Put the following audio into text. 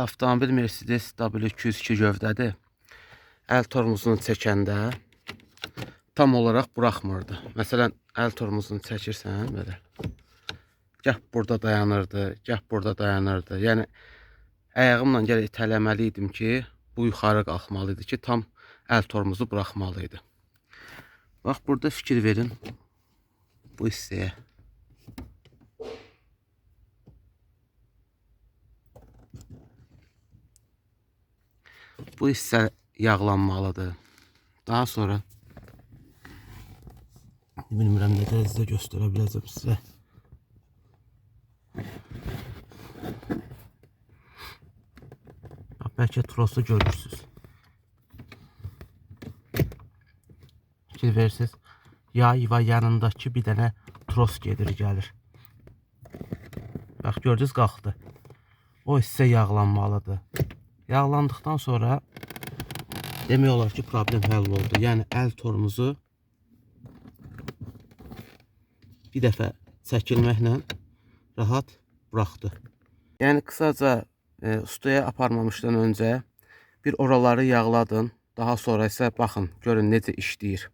Avtomobil Mercedes W202 gövdədir. Əl tormozunu çəkəndə tam olaraq buraxmırdı. Məsələn, əl tormozunu çəkirsən belə. Gah burada dayanırdı, gah burada dayanırdı. Yəni ayağımla gələ itələməli idim ki, bu yuxarı qalxmalı idi ki, tam əl tormozu buraxmalı idi. Bax burada fikir verin bu hissəyə. Bu hissə yağlanmalıdır. Daha sonra bilmirəm nə dərəcədə göstərə biləcəm sizə. Bax, bəlkə trosu görürsünüz. Fikir verirsiniz. Yay və yanındakı bir dənə tros gedir, gəlir. Bax, gördünüz, qalxdı. O hissə yağlanmalıdır. Yağlandıqdan sonra demək olar ki, problem həll oldu. Yəni əl tormozu bir dəfə çəkilməklə rahat buraxdı. Yəni qısaca ustaya aparmamışdan öncə bir oraları yağladın. Daha sonra isə baxın, görün necə işləyir.